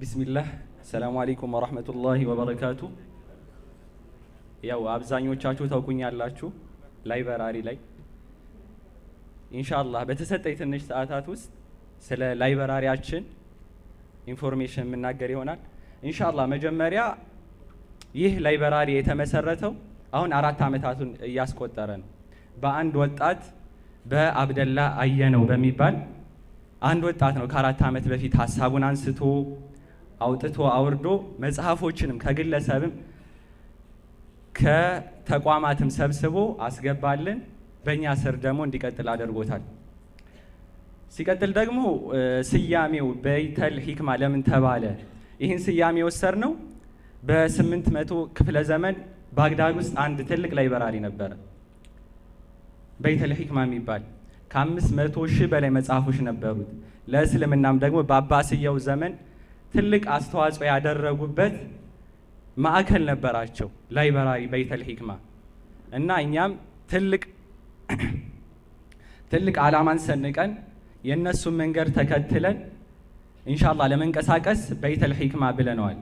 ቢስሚላህ፣ ሰላሙ አለይኩም ወራህመቱላሂ ወበረካቱ። ያው አብዛኞቻችሁ ታውቁኛላችሁ library ላይ። ኢንሻአላህ በተሰጠኝ ትንሽ ሰዓታት ውስጥ ስለ library ያችን information የምናገር ይሆናል። ኢንሻአላህ መጀመሪያ ይህ library የተመሰረተው አሁን 4 ዓመታቱን እያስቆጠረ ነው። በአንድ ወጣት በአብደላ አየነው በሚባል አንድ ወጣት ነው ከ4 ዓመት በፊት ሀሳቡን አንስቶ አውጥቶ አውርዶ መጽሐፎችንም ከግለሰብም ከተቋማትም ሰብስቦ አስገባልን። በእኛ ስር ደግሞ እንዲቀጥል አድርጎታል። ሲቀጥል ደግሞ ስያሜው በይተል ሂክማ ለምን ተባለ? ይህን ስያሜ የወሰድነው በ800 ክፍለ ዘመን ባግዳድ ውስጥ አንድ ትልቅ library ነበረ፣ በይተል ሂክማ የሚባል ከ500 ሺህ በላይ መጽሐፎች ነበሩት። ለእስልምናም ደግሞ በአባስያው ዘመን ትልቅ አስተዋጽኦ ያደረጉበት ማዕከል ነበራቸው library በይተል ሂክማ። እና እኛም ትልቅ ትልቅ ዓላማን ሰንቀን የእነሱን መንገድ ተከትለን ኢንሻአላህ ለመንቀሳቀስ በይተል ሂክማ ብለነዋል።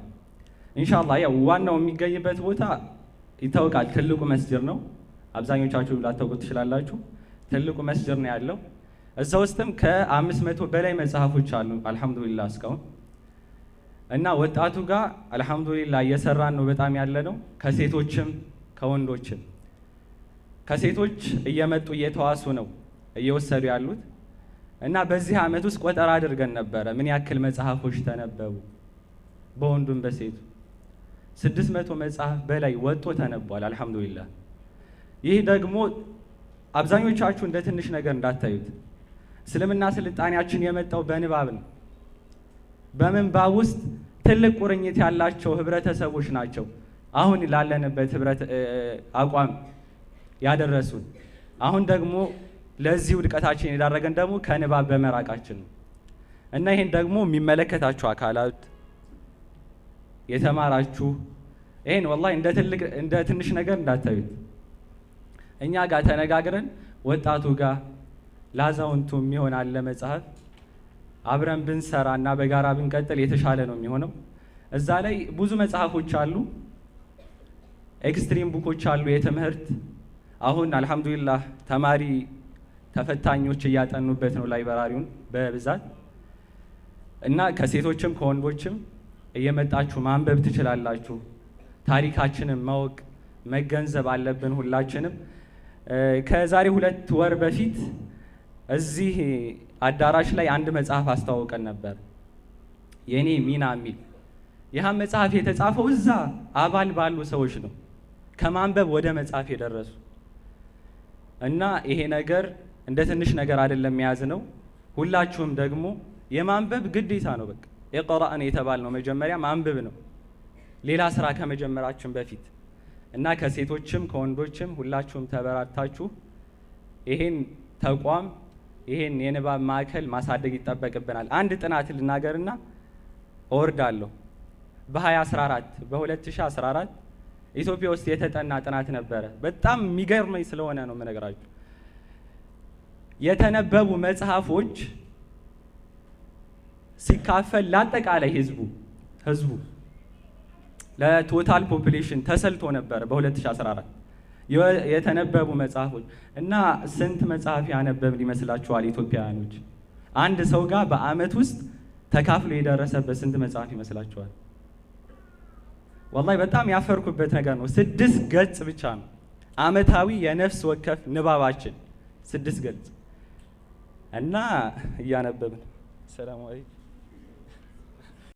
ኢንሻአላህ ያው ዋናው የሚገኝበት ቦታ ይታወቃል፣ ትልቁ መስጂድ ነው። አብዛኞቻችሁ ላታውቁት ትችላላችሁ። ትልቁ መስጂድ ነው ያለው። እዛ ውስጥም ከ500 በላይ መጽሐፎች አሉ አልሐምዱሊላህ እስካሁን። እና ወጣቱ ጋር አልሐምዱሊላህ እየሰራን ነው በጣም ያለ ነው። ከሴቶችም ከወንዶችም፣ ከሴቶች እየመጡ እየተዋሱ ነው እየወሰዱ ያሉት። እና በዚህ ዓመት ውስጥ ቆጠራ አድርገን ነበረ ምን ያክል መጽሐፎች ተነበቡ በወንዱም በሴቱ 600 መጽሐፍ በላይ ወጥቶ ተነቧል አልሐምዱሊላህ። ይህ ደግሞ አብዛኞቻችሁ እንደ ትንሽ ነገር እንዳታዩት። እስልምና ስልጣኔያችን የመጣው በንባብ ነው። በምንባብ ውስጥ ትልቅ ቁርኝት ያላቸው ህብረተሰቦች ናቸው አሁን ላለንበት ህብረት አቋም ያደረሱን። አሁን ደግሞ ለዚህ ውድቀታችን የዳረገን ደግሞ ከንባብ በመራቃችን ነው። እና ይሄን ደግሞ የሚመለከታችሁ አካላት የተማራችሁ ይሄን ወላሂ እንደ ትልቅ እንደ ትንሽ ነገር እንዳታዩት። እኛ ጋር ተነጋግረን ወጣቱ ጋር ላዛውንቱ የሚሆን አለ መጽሐፍ አብረን ብንሰራና በጋራ ብንቀጥል የተሻለ ነው የሚሆነው። እዛ ላይ ብዙ መጽሐፎች አሉ፣ extreme book ኦች አሉ የትምህርት። አሁን አልሐምዱሊላህ ተማሪ ተፈታኞች እያጠኑበት ነው library ውን በብዛት። እና ከሴቶችም ከወንዶችም እየመጣችሁ ማንበብ ትችላላችሁ። ታሪካችንን ማወቅ መገንዘብ አለብን ሁላችንም። ከዛሬ 2 ወር በፊት እዚህ አዳራሽ ላይ አንድ መጽሐፍ አስተዋውቀን ነበር፣ የኔ ሚና የሚል። ይህ መጽሐፍ የተጻፈው እዛ አባል ባሉ ሰዎች ነው፣ ከማንበብ ወደ መጽሐፍ የደረሱ። እና ይሄ ነገር እንደ ትንሽ ነገር አይደለም የያዝ ነው። ሁላችሁም ደግሞ የማንበብ ግዴታ ነው። በቃ ኢቅራእ የተባልነው መጀመሪያ ማንበብ ነው፣ ሌላ ስራ ከመጀመራችን በፊት። እና ከሴቶችም ከወንዶችም ሁላችሁም ተበራታችሁ ይሄን ተቋም ይሄን የንባብ ማዕከል ማሳደግ ይጠበቅብናል። አንድ ጥናት ልናገርና እወርዳለሁ። በ2014 በ2014 ኢትዮጵያ ውስጥ የተጠና ጥናት ነበረ። በጣም የሚገርመኝ ስለሆነ ነው የምነግራችሁ። የተነበቡ መጽሐፎች ሲካፈል ለአጠቃላይ ህዝቡ ለ total population ተሰልቶ ነበር በ2014 የተነበቡ መጽሐፎች። እና ስንት መጽሐፍ ያነበብን ይመስላችኋል ኢትዮጵያውያኖች? አንድ ሰው ጋር በአመት ውስጥ ተካፍሎ የደረሰበት ስንት መጽሐፍ ይመስላችኋል? ወላሂ በጣም ያፈርኩበት ነገር ነው። 6 ገጽ ብቻ ነው አመታዊ የነፍስ ወከፍ ንባባችን፣ 6 ገጽ። እና እያነበብን። ሰላም አለይኩም።